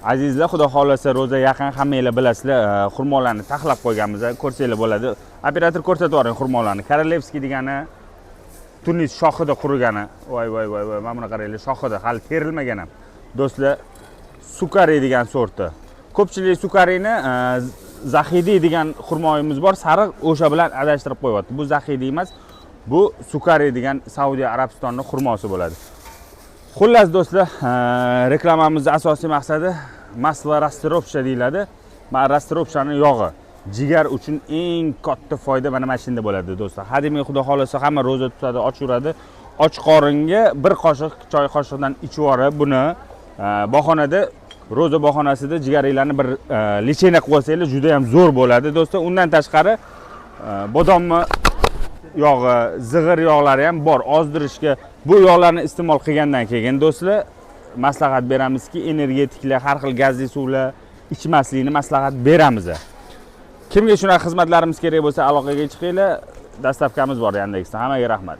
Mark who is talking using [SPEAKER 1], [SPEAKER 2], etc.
[SPEAKER 1] Azizlar, xudo xohlasa, ro'za yaqin, hammanglar bilasizlar, xurmolarni taxlab qo'yganmiz, ko'rsanglar bo'ladi. Operator, ko'rsatib yuboring xurmolarni. Королевский degani Tunis shoxida qurigani. Voy, voy, voy, voy, mana buni qaranglar, shoxida, hali terilmagan ham. Do'stlar, Sukari degan sorti. Ko'pchilik Sukarini Zahidiy degan xurmoyimiz bor, sariq, o'sha bilan adashtirib qo'yyapti. Bu Zahidiy emas, bu Sukari degan Saudiya Arabistonni xurmosi bo'ladi. Xullas, do'stlar, reklamamizni asosiy maqsadi масло расторопша deyiladi. Mana, расторопша ni yog'i jigar uchun eng katta foyda mana shunda bo'ladi, do'stlar. Hademay, xudo xohlasa, hamma ro'za tutadi, och yuradi. Och qoringa bir qoshiq, choy qoshiqdan ichib yuborib, buni bahonada, ro'za bahonasida jigaringlarni bir лечение qilib olsanglar, juda ham zo'r bo'ladi, do'stlar. Undan tashqari bodomni yog'i, zig'ir yog'lari ham bor ozdirishga. Bu yog'larni iste'mol qilgandan keyin, do'stlar, maslahat beramizki, energetiklar, har xil gazli suvlar ichmaslikni maslahat beramiz. Kimga shunaqa xizmatlarimiz kerak bo'lsa, aloqaga chiqinglar. Доставка miz bor Yandexda. Hammaga rahmat.